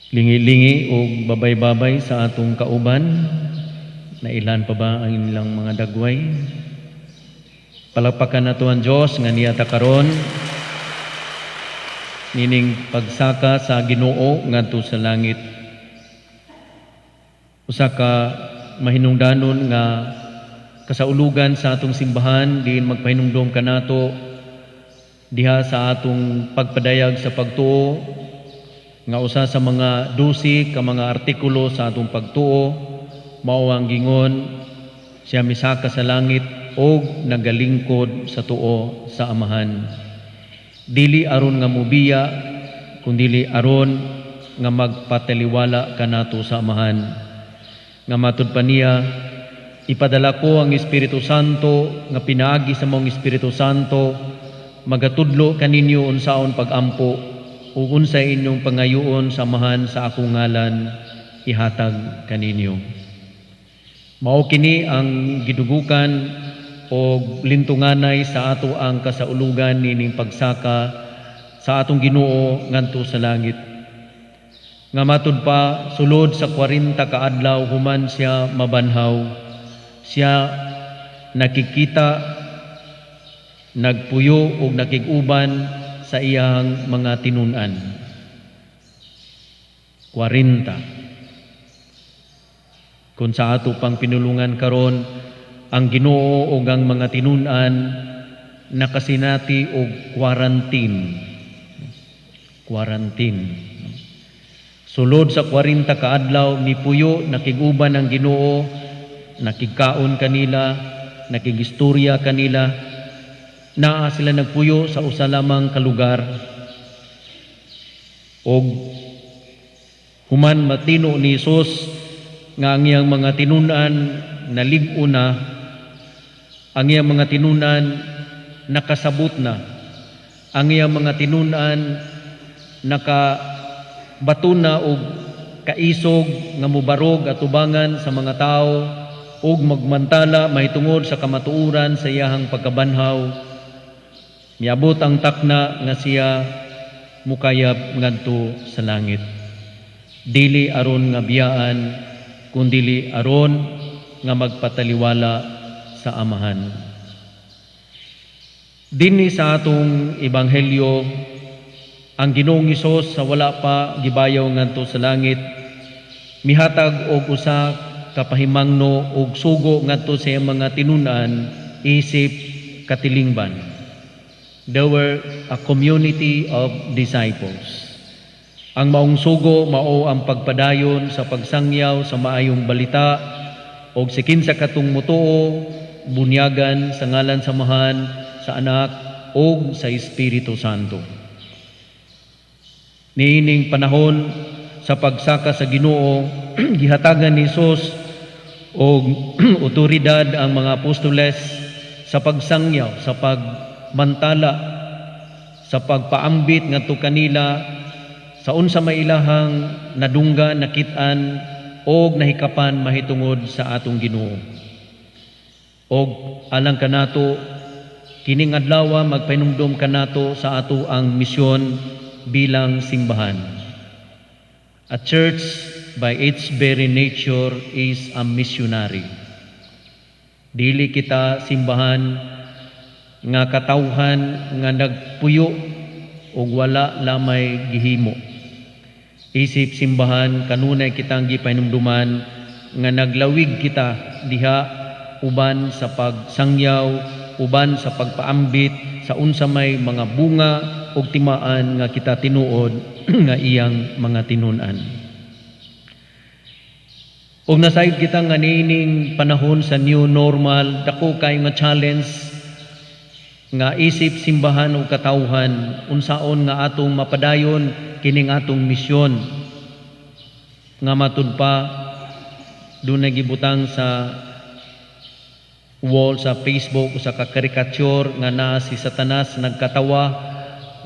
Lingi-lingi og babay-babay sa atong kauban. Nailan pa ba ang ilang mga dagway? Palakpakan nato ang Dios nga niya ta karon nining pagsaka sa Ginoo ngadto sa langit. Usa ka mahinungdanon nga kasaulugan sa atong simbahan diin magpahinumdom kanato diha sa atong pagpadayag sa pagtuo nga usa sa mga 12 ka mga artikulo sa atong pagtuo mao ang gingon siya misaka sa langit og nagalingkod sa tuo sa Amahan. Dili aron nga mubiya, kundili aron nga magpataliwala kanato sa Amahan. Nga matud pa niya, "Ipadala ko ang Espiritu Santo," nga pinaagi sa maong Espiritu Santo magatudlo kaninyo unsaon pagampo ug unsay inyong pangayoon sa Amahan sa akong ngalan, ihatag kaninyo. Mao kini ang gidugukan og lintunganay sa ato ang kasaulugan nining pagsaka sa atong Ginoo ngadto sa langit. Nga matud pa, sulod sa 40 ka adlaw human siya mabanhaw, siya nakikita, nagpuyo og nakig-uban sa iyang mga tinun-an. 40. Kung sa ato pang pinulungan karon, ang Ginoo ug ang mga tinun-an nakasinati og quarantine. Quarantine. Sulod sa 40 ka adlaw mipuyo, nakig-uban ang Ginoo, nakigkaon kanila, nakigistorya kanila. Naa sila nagpuyo sa usa lamang ka lugar. Og human matino ni Jesus nga ang iyang mga tinun-an nalig-o na, ang iyang mga tinun-an nakasabot na, ang iyang mga tinun-an nakabaton na og kaisog nga mubarog atubangan sa mga tao ug magmantala mahitungod sa kamatuoran sa iyahang pagkabanhaw, miabot ang takna nga siya mukayab ngadto sa langit, dili aron nga biyaan, kundili aron nga magpataliwala sa Amahan. Dinhi sa atong ebanghelyo, ang Ginoong Hesus sa wala pa gibayaw ngadto sa langit mihatag og usa ka pahimangno og sugo ngadto sa iyang mga tinun-an isip katilingban. There were a community of disciples. Ang maong sugo mao ang pagpadayon sa pagsangyaw sa maayong balita og si kinsa katong mutuo, bunyagan sa ngalan sa Amahan, sa Anak ug sa Espiritu Santo. Niining panahon sa pagsaka sa Ginoo, gihatagan ni Jesus og otoridad ang mga apostoles sa pagsangyaw, sa pagmantala, sa pagpaambit ngadto kanila sa unsa may ilahang nadunggan, nakit-an og nahikapan mahitungod sa atong Ginoo. Og alang kanato, kining adlaw magpahinumdom kanato sa ato ang misyon bilang simbahan. A church by its very nature is a missionary. Dili kita simbahan nga katawhan nga nagpuyo ug wala lamay gihimo. Isip simbahan, kanunay kitang gipahinumduman nga naglawig kita diha uban sa pagsangyaw, uban sa pagpaambit sa unsa may mga bunga ug timaan nga kita tinuod nga iyang mga tinun-an. Ug nasayod kita nga niining panahon sa new normal, dako kaayo nga challenge nga isip simbahan ug katawhan, unsaon nga atong mapadayon kining atong misyon. Nga matud pa, dunay gibutang sa wall sa Facebook usa ka caricature nga naa si Satanas nagkatawa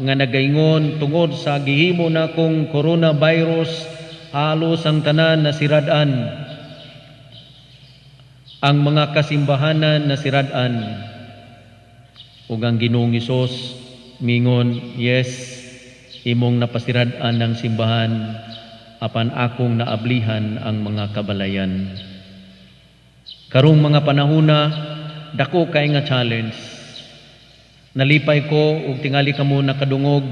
nga nagaingon, "Tungod sa gihimo nakong coronavirus, halos ang tanan nasirad-an, ang mga kasimbahanan nasirad-an." Ug ang Ginoong Hesus mingon, "Yes, imong napasirad-an ang simbahan." apan akong naablihan ang mga kabalayan. Karong mga panahona, dako kay nga challenge. Nalipay ko ug tingali kamo nakadungog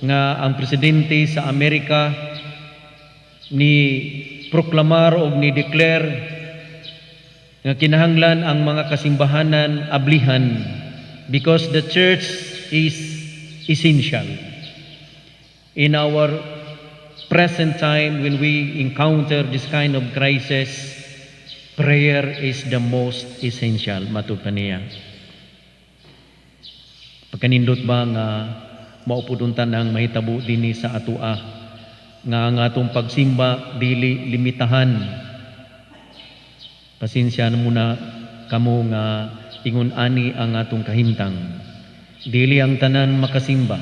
nga ang presidente sa Amerika ni proklamar og ni declare nga kinahanglan ang mga kasimbahanan ablihan because the church is essential. In our present time, when we encounter this kind of crisis, prayer is the most essential, matud pa niya. Pagkanindot ba nga mao pud unta ang mahitabo dinhi sa atoa, nga ang atong pagsimba dili limitahan? Pasensya na muna kamo nga ingon ani ang atong kahimtang. Dili ang tanan makasimba.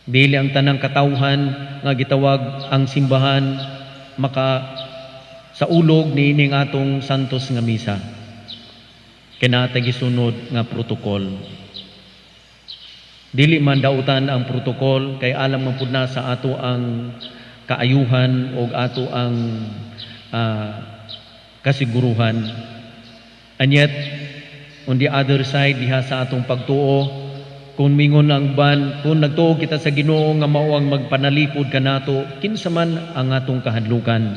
Dili ang tanang katawhan nga gitawag ang simbahan maka saulog niining atong santos nga misa. Kay naa tay gisunod nga protocol. Dili man dautan ang protocol kay alam man pud na sa ato ang kaayuhan o ato ang kasiguruhan. And yet, on the other side, diha sa atong pagtuo, kung mingon ang ban, kung nagtuo kita sa Ginoo nga mao ang magpanalipod kanato, kinsa man ang atong kahadlukan?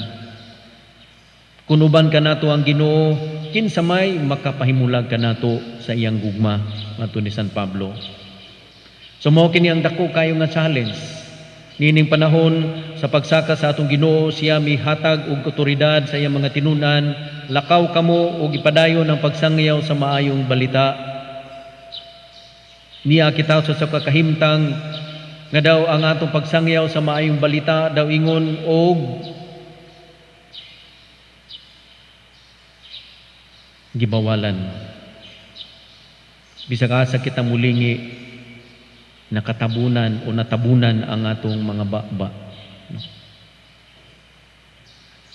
Kung uban kanato ang Ginoo, kinsa may makapahimulag kanato sa iyang gugma, matud ni San Pablo? So mao kini ang dako kayo nga challenge. Niining panahon sa pagsaka sa atong Ginoo, siya mihatag og otoridad sa iyang mga tinunan, "Lakaw kamo ug ipadayon ang pagsangyaw sa maayong balita." Niya kita sa kahimtang nga daw ang atong pagsangyaw sa maayong balita daw ingon og gibawalan. Bisag asa kita mulingi, nakatabunan o natabunan ang atong mga baba. No?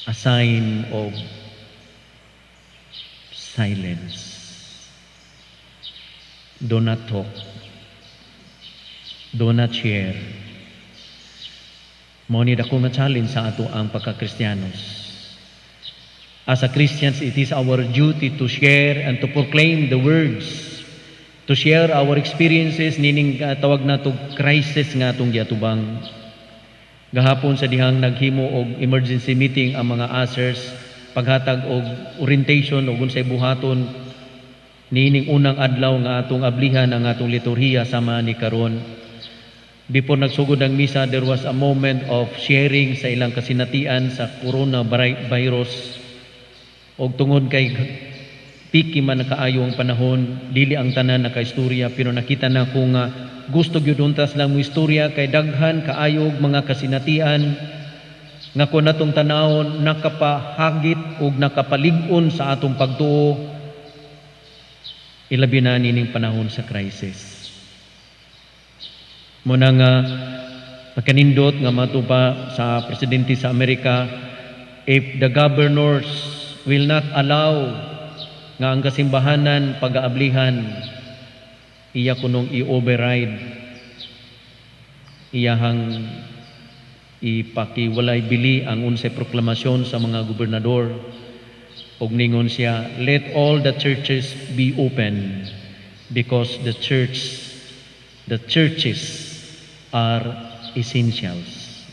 A sign of silence. Do not talk. Do not share. Mao ni dako nga challenge sa ato ang pagkakristiyanos. As a Christians, it is our duty to share and to proclaim the words, to share our experiences nining tawag nato crisis nga atong giatubang. Gahapon sa dihang naghimo og emergency meeting ang mga ushers, paghatag og orientation og unsay buhaton niining unang adlaw nga atong ablihan ang atong liturhiya sama ni karon. Before nagsugod ang misa, there was a moment of sharing sa ilang kasinatian sa coronavirus. Og tungod kay piki man kaayo ang panahon, dili ang tanan nakaistorya, pero nakita na ko nga gusto gyud unta silang mo istorya kay daghan kaayog mga kasinatian nga kung natong tanawon nakapahagit ug nakapalig-on sa atong pagtuo, ilabi na nining panahon sa crisis. Muna nga pagkanindot nga matupa sa presidente sa Amerika, if the governors will not allow nga ang kasimbahanan pag-aablihan, iya kunong i-override, iyahang ipakiwalay bili ang unsay proklamasyon sa mga gobernador, ug ningon siya, "Let all the churches be open because the churches are essentials."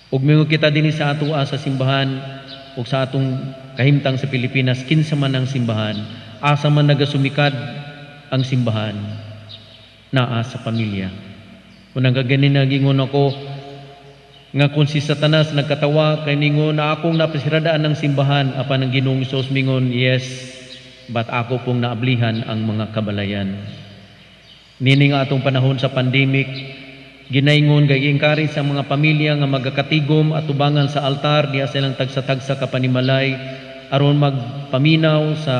Ug mingon kita dinhi sa atoa sa simbahan ug sa atong kahimtang sa Pilipinas, kinsa man ang simbahan, asa man nagasumikad ang simbahan, naa sa pamilya. Kung nagaganin nagingon ako nga kung si Satanas nagkatawa kay ningon na akong napasiradaan ng simbahan, apan ang Ginoong Hesus mingon, "Yes, but ako pong naablihan ang mga kabalayan." Nini nga atong panahon sa pandemic, ginaingon kay encourage sa mga pamilya nga magakatigom at tubangan sa altar diha silang tagsa-tagsa ka panimalay aron magpaminaw sa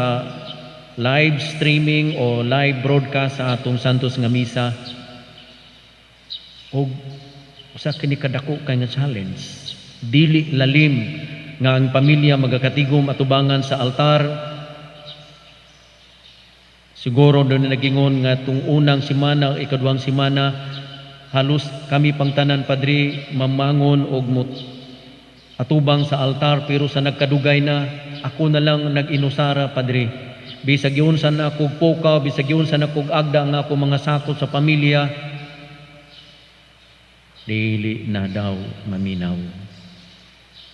live streaming o live broadcast sa atong Santos nga Misa. Og usa kini kadako kay nga challenge. Dili lalim nga ang pamilya magakatigom atubangan sa altar. Siguro doon na nagingon nga tung unang simana, ikaduhang simana, Halos kami pang tanan, Padre, mamangon og mot atubang sa altar, pero sa nagkadugay na ako na lang nag-inusara, Padre. Bisag giunsa na akog pukaw, bisag giunsa na akog agda nga ako mga sakop sa pamilya, dili na daw maminaw.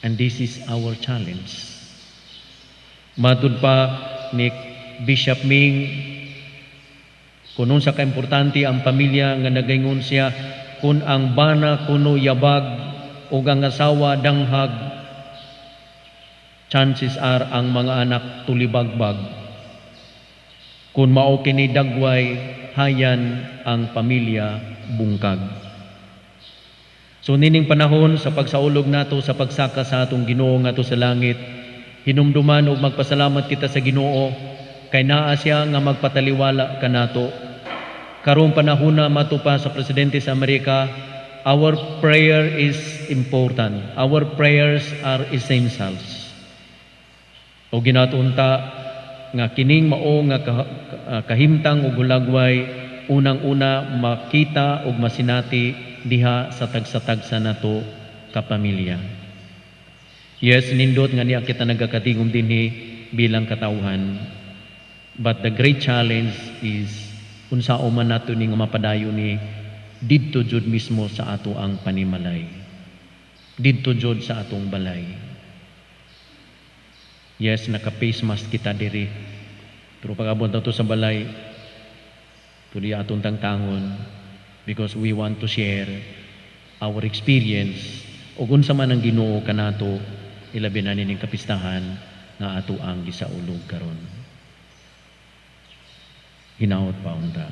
And this is our challenge. Matud pa ni Bishop Ming, kung sa kaimportante ang pamilya, nga nagaingon siya, kung ang bana kuno yabag o ang asawa danghag, chances are ang mga anak tulibagbag. Kung mao kini dagway, hayan ang pamilya bungkag. So nining panahon sa pagsaulog nato sa pagsaka sa atong Ginoo ngadto sa langit, hinumduman ug magpasalamat kita sa Ginoo kay naa siya nga magpataliwala kanato. Karong panahona, matud pa sa presidente sa Amerika, our prayer is important. Our prayers are essentials. O ginatunta nga kining mao nga kahimtang ug hulagway, unang-una makita ug masinati diha sa tagsa-tagsa nato ka pamilya. Yes, nindot nga niya kita nagakatingom dinhi bilang katawhan. But the great challenge is unsaon man nato ni nga mapadayon ni didto jud mismo sa ato ang panimalay. Didto jud sa atong balay. Yes, naka-face mask kita diri. Pero pag-abot nato sa balay, tuli atong tangtangon because we want to share our experience ug unsa man ang Ginoo kanato, ilabi na nining kapistahan nga ato ang gisaulog karon. Hinaot pa unta.